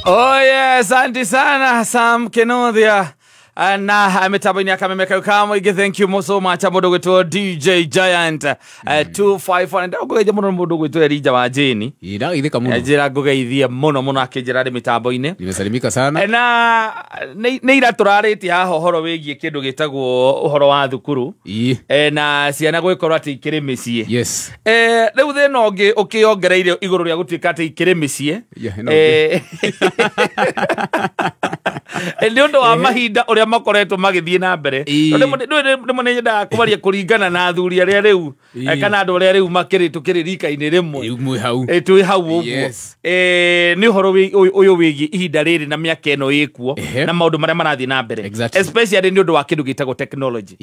Oh yes, asante sana Sam Kenothia na mitambo-inĩ ya Kameme kau ka mũingĩ. Thank you so much mũndũ gwĩtwo DJ Giant 251. Ndagũgeithia mũno mũndũ gwĩtwo Elija wa Jane. Ndageithĩka mũno. Njĩra ngũgeithie mũno mũno akĩnjĩra arĩ mĩtambo-inĩ. Nimesalimika sana. Na nĩ ira tũrarĩtie haha ũhoro wĩgiĩ kĩndũ gĩtagwo ũhoro wa thukuru na ciana gwĩkorwo atĩ ikĩrĩ mĩciĩ. Yes. Rĩu thĩna ũngĩ ũkĩongereire igũrũ rĩa gũtuĩka atĩ ikĩrĩ mĩciĩ nĩ ũndũ wa mahinda ũrĩa makoretwo magĩthiĩ na mbere. Rĩmwe nĩ nyendaga kwaria kũringana na athuri arĩa rĩu kana andũ arĩa rĩu makĩrĩ tũkĩrĩ rika-inĩ rĩmwe twĩ hau ũguo. Nĩ ũhoro ũyũ wĩgiĩ ihinda rĩrĩ na mĩaka ĩno ĩkuo na maũndũ marĩa marathiĩ na mbere, especially nĩ ũndũ wa kĩndũ gĩtagwo technology.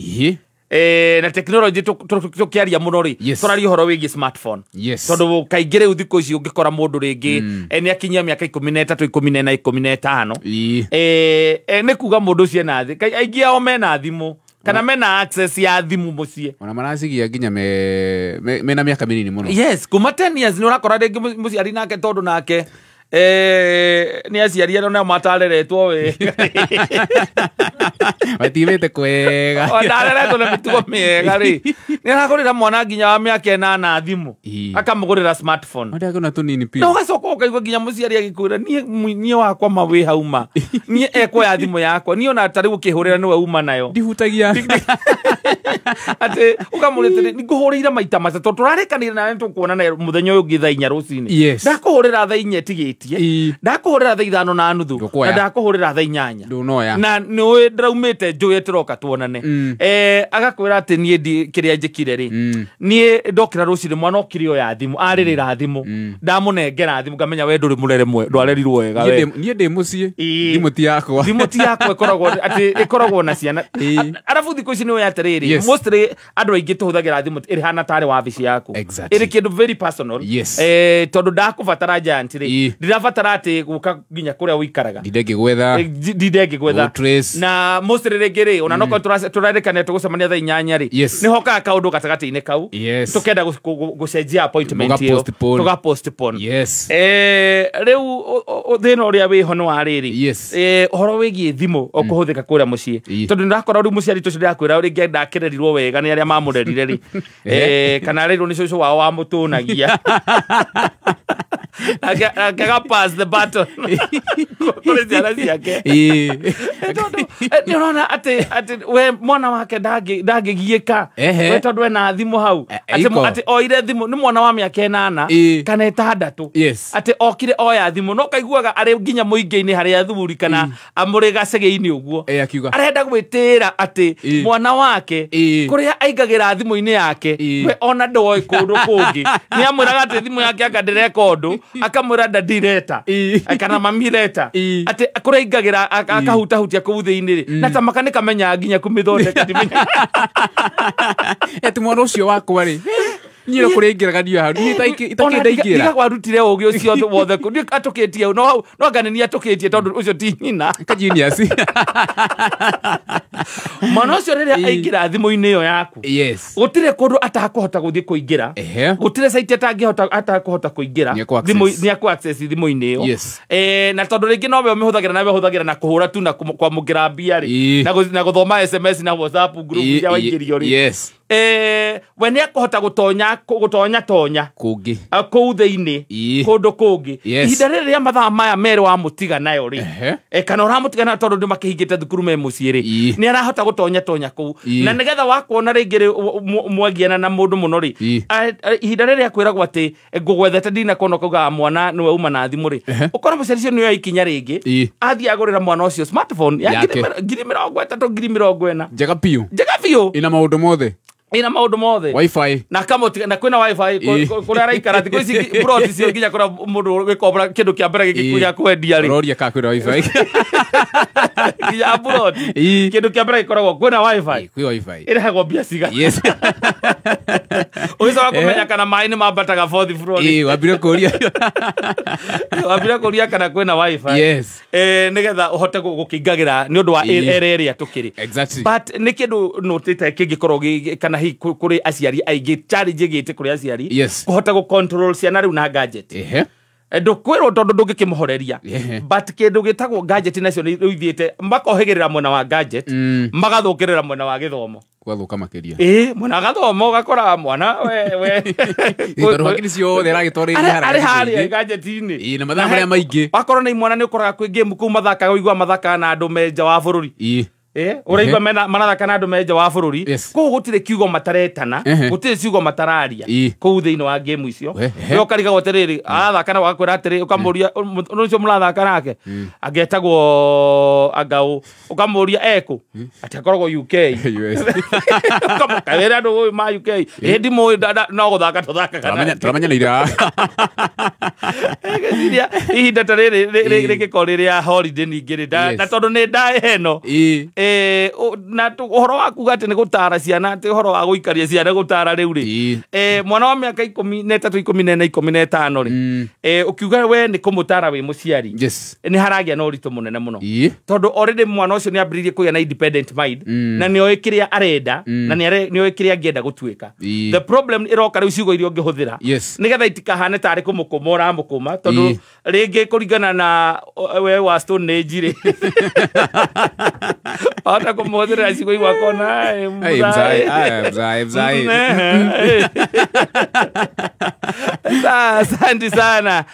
Na technology tũkĩaria mũno rĩ, tũraria ũhoro wĩgiĩ smartphone. Tondũ kaingĩ rĩu thikũ ici ũngĩkora mũndũ rĩngĩ nĩ akinyia mĩaka 13, 14, 15, nĩ kuga mũndũ ũcio ena thĩ, aingĩ ao mena thimũ kana mena access ya thimũ mũciĩ. Ona maracigia nginya mena mĩaka mĩnini mũno. Yes, kuma 10 years nĩ ũrakora rĩngĩ mũciari nake tondũ nake nĩ aciari arĩa nao matareretwo wega. Matimĩte kwega. Ndareretwo na mĩtugo mĩega rĩ, nĩ aragũrĩra mwana nginya wa mĩaka 8 thimũ, akamũgũrĩra smartphone. Ndagona tũnini piũ. Na ũgacoka ũkaigua nginya mũciari agĩkwĩra niĩ wakwa ma wĩ hau ma, niĩ ekuoya thimũ yakwa, niĩ ona tarĩu ũkĩhũrĩra nĩwe uma nayo. Ndihutagia. Atĩ ũkamũrĩra atĩrĩ, nĩngũhũrĩire maita matatũ, tũrarĩkanĩire nawe nĩtũkuonana mũthenya ũyũ ũngĩ thaa 4 rũcinĩ. Ndakũhũrĩra thaa 4 ĩtigĩtie, ndakũhũrĩra thaa 5:30 na ndakũhũrĩra thaa 8. Ndũnoya. Na nĩũĩ ndĩraumĩte njũĩ tũroka tuonane. Agakwĩra atĩ niĩ kĩrĩa njĩkire rĩ, niĩ ndokĩra rũcinĩ mwana okire oya thimũ, arĩrĩra thimũ, ndamũnengera thimũ ngamenya we ndũrĩ mũrere ndwarerirwo wega we. Niĩ ndĩ mũciĩ, thimũ ti yakwa. Thimũ ti yakwa ĩkoragwo atĩ ĩkoragwo na ciana. Arabu thikũ ici nĩũĩ atĩrĩrĩ, mostly andũ aingĩ tũhũthagĩra thimũ ĩrĩ tarĩ wabici yaku. Ĩrĩ kĩndũ very personal. Tondũ ndakũbatara Giant rĩ, ndirabatara atĩ gũka nginya kũrĩa ũikaraga. Ndindengĩgwetha. Na mostly rĩngĩ rĩ, ona nokorwo tũrarĩkanĩra tũgũcemania thaa 8 rĩ, nĩ hokaga kaũndũ gatagatĩ-inĩ kau, tũkenda gũcenjia appointment ĩyo, tũga postpone. Rĩu thĩna ũrĩa wĩho nĩ wa rĩrĩ, ũhoro wĩgiĩ thimũ ũkũhũthĩka kũrĩa mũciĩ, tondũ nĩũrakora rĩu mũciari ũcio ndĩrakwĩra rĩngĩ ndakĩrerirwo wega nĩ arĩa mamũrerire rĩ, kana arerwo nĩ cũcũ wao wamũtũnagia. Akaga pass the baton kũrĩ ciana ciake. Nĩ ũrona atĩ we mwana wake ndangĩgiĩka we tondũ ena thimũ hau, atĩ oire thimũ nĩ mwana wa mĩaka 8 kana 6, atĩ okire oya thimũ no kaiguaga arĩ nginya mũingĩ-inĩ harĩ athuri kana amũrĩ gacege-inĩ ũguo, arenda gwĩtĩĩra atĩ mwana wake kũrĩa aingagĩra thimũ-inĩ yake we ona ndoĩ kũndũ kũngĩ, nĩ amwĩraga atĩ thimũ yake anga ndĩreka ũndũ, akamwĩra daddy reta kana mami reta, atĩ kũrĩa aingagĩra akahutahutia kũu thĩinĩ rĩ, na ta maka nĩkamenya nginya kũmĩthondeka. Atĩ mwana ũcio wakwa rĩ, niĩ kũrĩa aingĩraga niĩ hau, niĩ itakĩndaingĩra. Ndiga kwarutire ũgĩ ũcio wothe, niĩ atũkĩtie no no anga nĩ atũkĩtie tondũ ũcio ti nyina. Ka genius. Mwana ũcio rĩrĩa aingĩra thimũ-inĩ ĩyo yaku, gũtirĩ kũndũ atakũhota gũthiĩ kũingĩra, gũtirĩ site atangĩhota atakũhota kũingĩra, thimũ nĩ akũ access thimũ-inĩ ĩyo. Na tondũ rĩngĩ nowe ũmĩhũthagĩra nawe ũhũthagĩra na kũhũra tu na kwamũkĩra mbia rĩ, na gũthoma SMS na WhatsApp group iria waingĩrio rĩ, we nĩ akũhota gũtonya tonya kũngĩ kũu thĩinĩ kũndũ kũngĩ. Ihinda rĩrĩ rĩa mathaa maya merĩ wamũtiga nayo rĩ, kana ũramũtiga nayo tondũ nĩmakĩhingĩte thukuru me mũciĩ rĩ, nĩ arahota gũtonya tonya kũu, na nĩgetha wakuona rĩngĩ rĩ mwagiana na mũndũ mũno rĩ, ihinda rĩrĩa akwĩragwo atĩ ngũgwethete ndinakuona ũkaugaga mwana nĩwe uma na thimũ rĩ, ũkora mũciari ũcio nĩoya ikinya rĩngĩ athiĩ agũrĩra mwana ũcio smartphone ya 30,000 40,000. Njega piũ, njega biũ, ina maũndũ mothe, ina maũndũ mothe, wifi na kamũtiga na kwĩna wifi kũrĩa araikara thikũ ici plot icio nginya kũrĩa mũndũ gĩkombora kĩndũ kĩa mbere gĩkĩ gĩa kwendia rĩ, ũroria ka kwĩna wifi nginya plot kĩndũ kĩa mbere gĩkoragwo kwĩna wifi, kwĩ wifi ĩrehagwo mbia cigana. Yes. Ũgĩcoka kũmenya kana maĩ nĩ mambataga fourth floor. Ĩĩ, wambire kũria. Wambire kũria kana kwĩna wifi. Yes. Nĩgetha ũhote gũkĩingagĩra nĩ ũndũ wa era ĩrĩa tũkĩrĩ. Exactly. But nĩ kĩndũ nũtĩte kĩngĩkorwo kana hihi kũrĩ aciari aingĩ, challenge ĩgĩte kũrĩ aciari. Yes. Kũhota gũ control ciana rĩu na gadget. Ehe. Ndũkwĩrwo tondũ ndũngĩkĩmũhoreria. But kĩndũ gĩtagwo gadget nacio nĩ ithiĩte makohĩgĩrĩra mwena wa gadget, magathũkĩrĩra mwena wa gĩthomo. Gwathũka makĩria. Ĩĩ, mwena wa gathomo ũgakora mwana we Tondũ hakiri ciothe aragĩtwarĩria harĩa arĩ harĩa gadget-inĩ. Ĩĩ, na mathaa marĩa maingĩ. Wakorwo nĩ imwana nĩ ũkoraga kwĩ game kũu mathakaga, ũiguaga mathakaga na andũ me nja wa bũrũri. Ĩĩ. Ũraigua marathaka na andũ me nja wa bũrũri. Kũu gũtirĩ kiugo mataretana, gũtirĩ ciugo matararia kũu thĩinĩ wa game icio. We ũkarigagwo atĩrĩrĩ, arathaka na ũgakwĩra atĩrĩ, ũkamũria ũcio mũrathaka nake angĩetagwo Angaũ, ũkamũria ekũ, atĩ akoragwo UK. Ũkamũkaĩra andũ ũyũ ma UK, ĩ ndimũĩ, no gũthaka tũthakaga nake. Tũramenyanĩire. Ngeciria ihinda ta rĩrĩ rĩngĩkorwo rĩ rĩa holiday ningĩ rĩ, na tondũ nĩ ndaĩ ĩno. Na ũhoro wa kuga atĩ nĩ gũtara ciana, atĩ ũhoro wa gũikaria ciana gũtara rĩu rĩ, mwana wa mĩaka 13, 14, 15 rĩ, ũkiuga we nĩ kũmũtara wĩ mũciari, nĩ haragĩa na ũritũ mũnene mũno. Tondũ already mwana ũcio nĩ ambĩrĩirie kũgĩa na independent mind, na nĩ oĩ kĩrĩa arenda, na nĩ oĩ kĩrĩa angĩenda gũtuĩka. The problem ĩroka rĩu ciugo iria ũngĩhũthĩra, nĩgetha itikahane tarĩ kũmũkũma ũramũkũma, tondũ rĩngĩ kũringana na we wa Stone Age rĩ, hata kũmũhũthĩra ciugo igwakona, mzai. Asante sana.